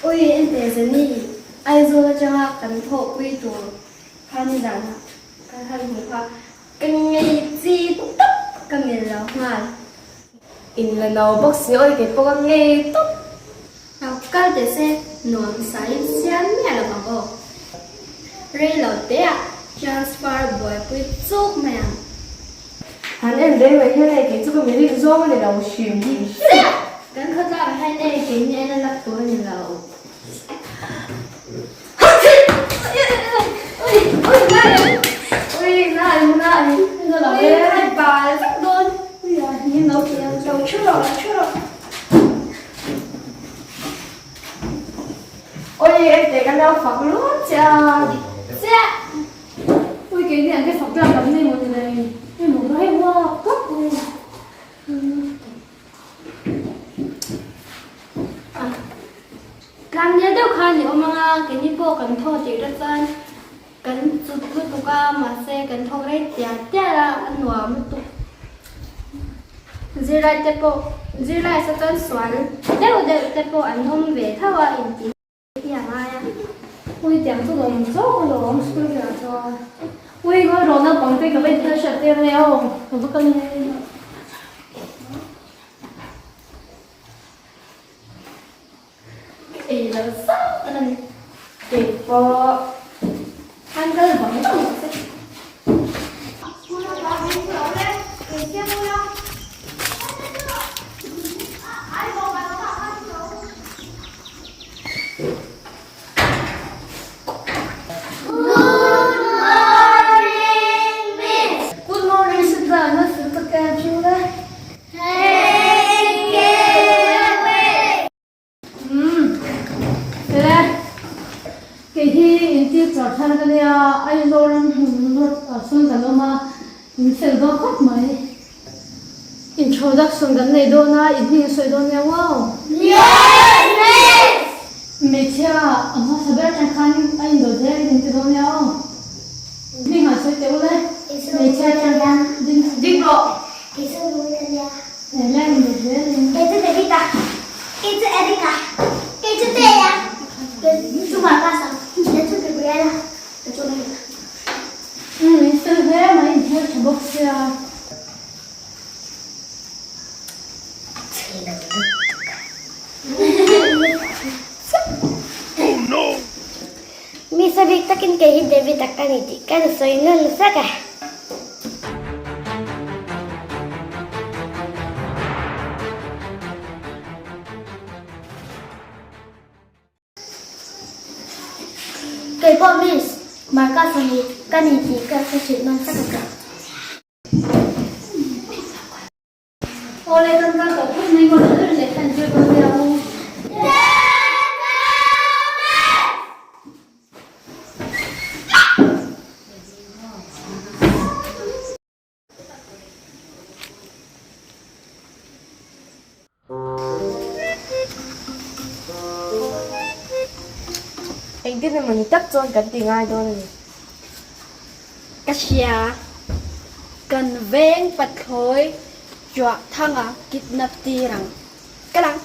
Ui en teh Jenny, Aizawl atanga kan thawhpui tur kha nizanah kan han hmu kha ka ngei chi tawp ka mil lo nghal. In la no bawk si awi kei pawh ka ngei tawp. Lo kal teh se nuam sain siam miah lo vang aw. Rei lo teah transfer buaipui chuk mai ang. Han en reng mai hian hei kei chu ka mirin zawng a ni lo hrim hrim. Kan khawtlak ah hian hei kei ni en a lak tur a ni lo. Oi ente ka lo fak luat che a. Chiah. Ui keini an te fak tlak kan nei maw ni lei. Hei maw hei uak tawp ui. Tlangnel deuh khan i awm anga keini pawh kan thaw tih ta chuan kan chut lutuk a mahse kan thawk rei tial tial a a nuam lutuk. Zirlai te pawh zirlai sa chuan sual deuh deuh te pawh an awm ve tho a intih hi a ngai a. Ui tiang chu lawm zawk alawm school velah chuan ui ngawi rawh naupang te ka va inhmelhriat tir ania aw ka va kal ania. Ka ei lo zauh a ni. Kei pawh an kal vang vang lo che. Good morning Sita, na fel tak e chu le. Umm fel e. Kei hi intir char thar ka nia, Aizawl ram hmun north ah sawn kan awm a, in fel dawn khawp mai. Introduction kan nei dawn a, in hming a sawi dawn nia wow. Hmeichhia a hmasa ber atang khan a indawt zel in ti dawn nia aw. Hming han sawi teh u le. Hmeichhia atang khan dik rawh. Eng indawt zel in. Kei chu David a, kei chu Eric a, kei chu Tei a, kei chu Marcus a, kei chu Gabriel a, kei chu David a. Umm in fel hle mai in hmel tha bawk sia. Mi sabik takin kei hi David a ka ni tih ka sawi nawn vek a. Kei pawh Miss Marcus a ni ka ni tih ka hrilh nawn vek a ka. Awle kan kal tawh phawt mai maw ṭha deuhin lehkha in zir dawn nia u. Engtin emaw ni tak chuan kan ti ngai dawn a ni. Ka hria, kan veng pathlawi Chuah thanga kidnap tir ang. Ka lang.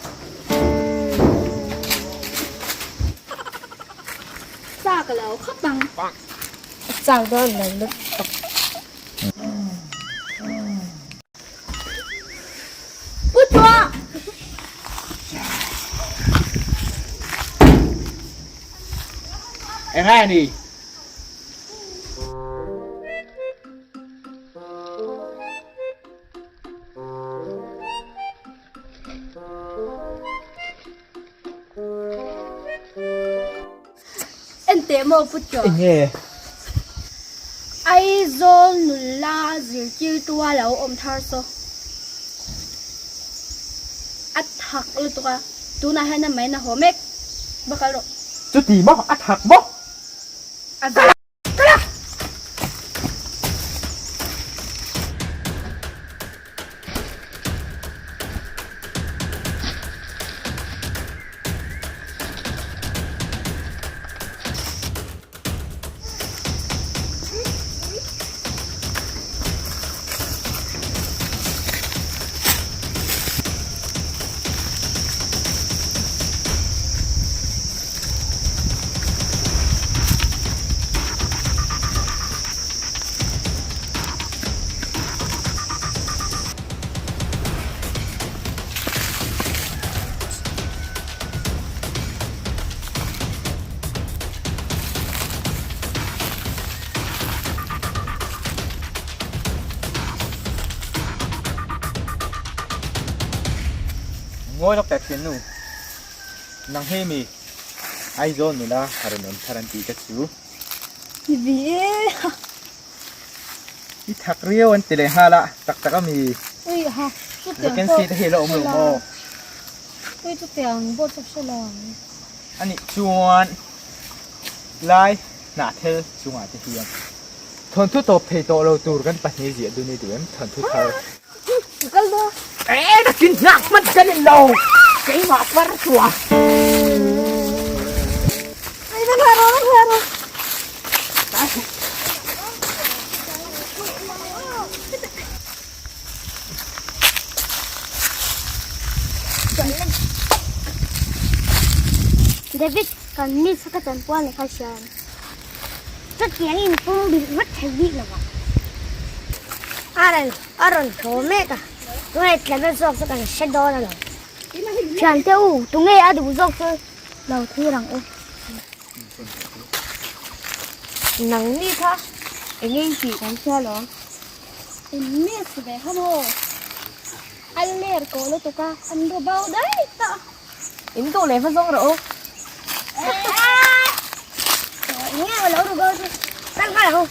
Chak lo khawp ang. A chak dawn lo lutuk. Pu Chuah! Eng a ni? En teh maw Pu Chuah? Enge? Aizawl nula zirtirtu a lo awm thar saw. A thak lutuk a, tunah hian a main a haw mek. Va kal rawh. Chuti maw? A thak maw? A zai. Ngawi lawk teh thiannu. Nang hi mi Aizawl nula a rawn awm thar an tih te chu. Ni vi e. I thak riau an ti leh nghal a, tak tak a mi. Ui ha, chutiang pawh Vacancy te hi a la awm lo maw? Ui chutiang pawh chu hre lo ang. A nih chuan lai hnahthel chungah te hian thawnthu tawp thei tawh lo tur kan pahnih ziah dun i duh em? Thawnthu thar. Ka kal dawn. E takin nghak hman ka ni lo, keimah par chua. Ai na nghah rawh, na nghah rawh. David kan miss ka chanpual ni kha hrian. Chutiang in pum bilh vat thei bik lo ang. A rawn a rawn thaw mek a, tunge tlema zawk chu kan hre dawn a lo. Thiante u, tunge a duh zawk chu lo thlir ang u. Nang ni kha eng eng tih kan hria lo. In miss ve kha maw? A ler kawh lutuk a, an ru bo daih ta. In duh leh va zawng rawh u. Eng nge lo ru bo chu kal nghal ang u.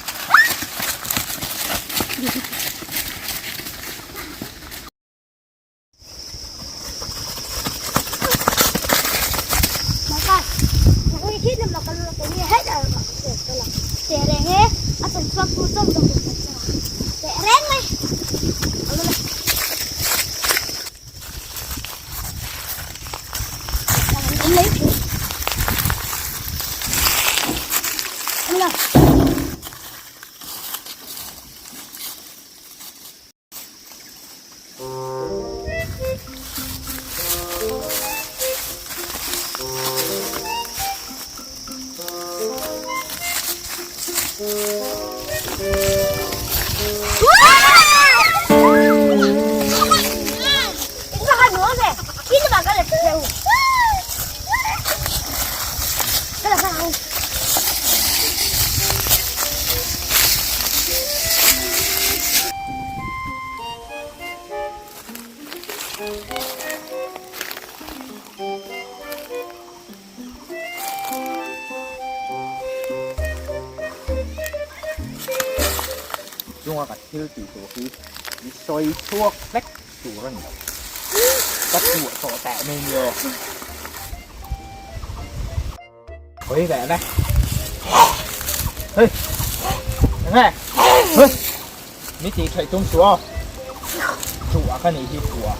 Chunga ka thil tih tur hi i sawi chhuak vek tur a ni lo. Ka chhuah tawh teh mai ni aw. Hawi leh le. Hei. Enge. Hei. Mi tih theih tum suh aw. Chhuah ka nih hi chhuah.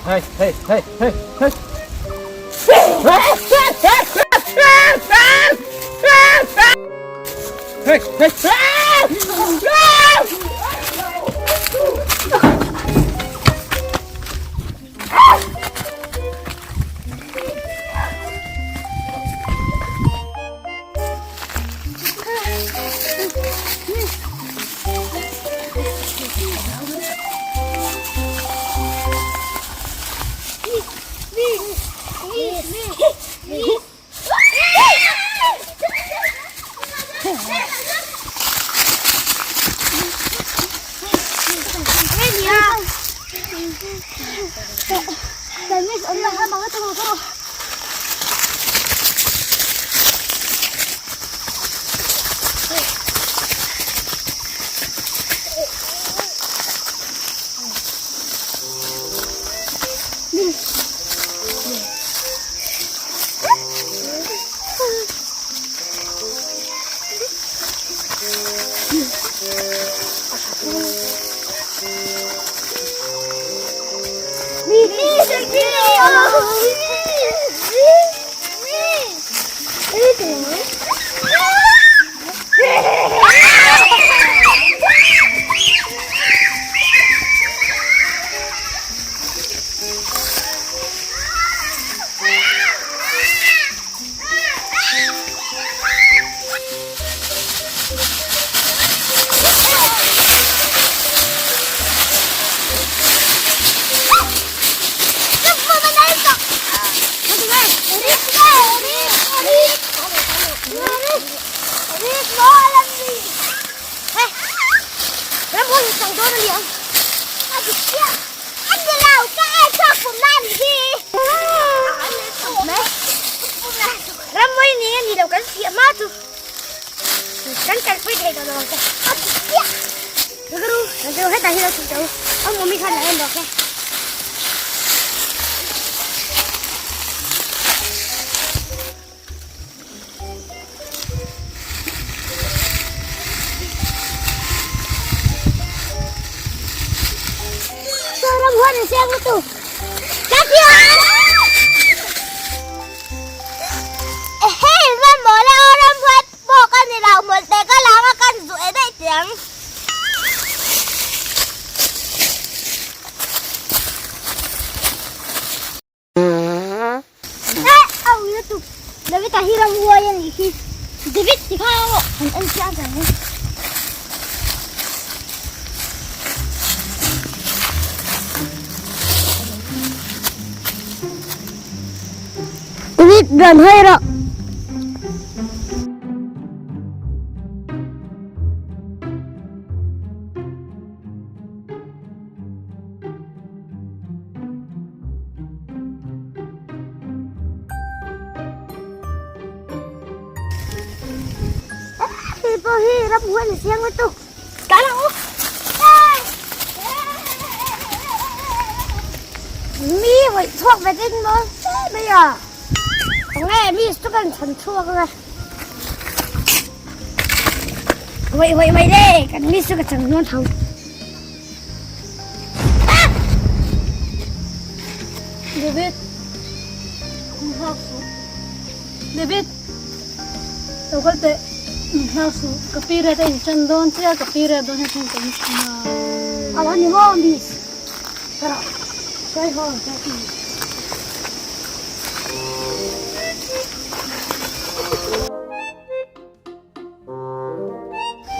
Hei, hei, hei, hei, hei. Hei, hei, dawn a ni ang. A dik chiah. A ni lo, ka en chhuak pum na a nih hi. Rammawi ning a ni lo kan fiah hma chu kan kalpui thei tawh lo ang che. A dik chiah. Guru, chu hetah hi lo chhuk tawh u. Awm awm hi khan a en bawk e. David a hi ramhuai a nih hi. David ti kha erawh han en chiang ang e. David rawn hawi rawh. Hei pawh hi ramhuai ni siang lutuk. Ka lo. Mi hawi chhuak ve ding maw che mai a. Nge mi chu kan chhan chhuak a. Hawi hawi mai le kan mi chu ka chang dawn tho. David David lo kal teh hlau suh ka period a inchan dawn che a ka period dawn hian thil kan chhun a. A lo ni maw miss ka rawh sawi haw ang che.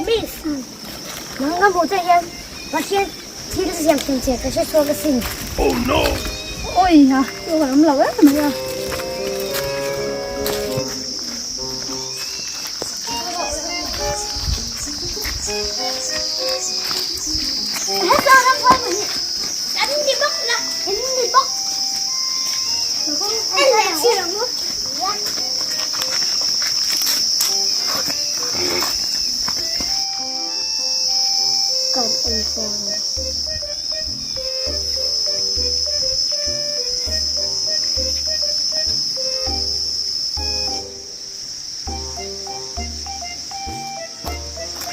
Miss, nang ka hmuh che hian Pathian thil siam thiam che ka hre chhuak asin. Oh no! Oi a, chu ka awm lo em mai a. Kan ni bawk na, in ni bawk. Kan en chiang lo.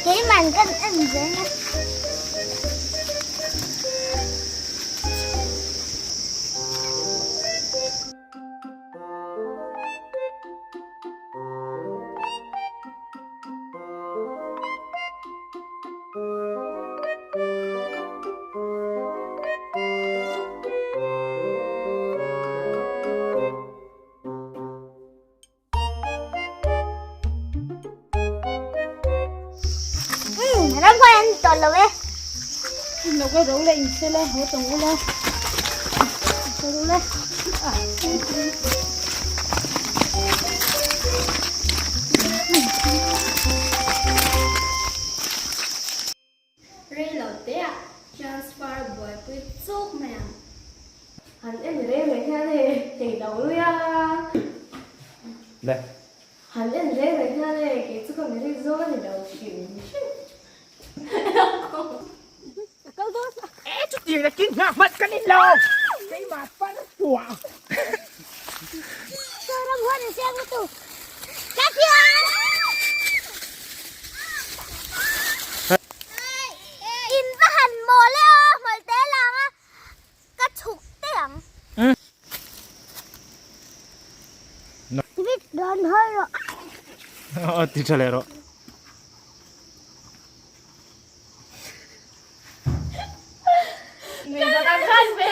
Keiman kan en zel a. Ramhuai an ni tawh lo e. Lo ka ro le in sel e, haw tawng ula. Haw ula. Rei lo te ah transfer buaipui chuk mai ang. Han en reng reng hian hei thei lo lui a. Le. Han en reng reng hian hei kei chu ka mi rik zawng a ni lo hrim hrim. E chutiang na kin nghak hmanh kan in lo. Keimah pan tuah. In va han mawl e aw hmawlh te lang a ka chhuk teh ang. David rawn hawi rawh. Ti tha leh rawh. Min zat ang khan ve.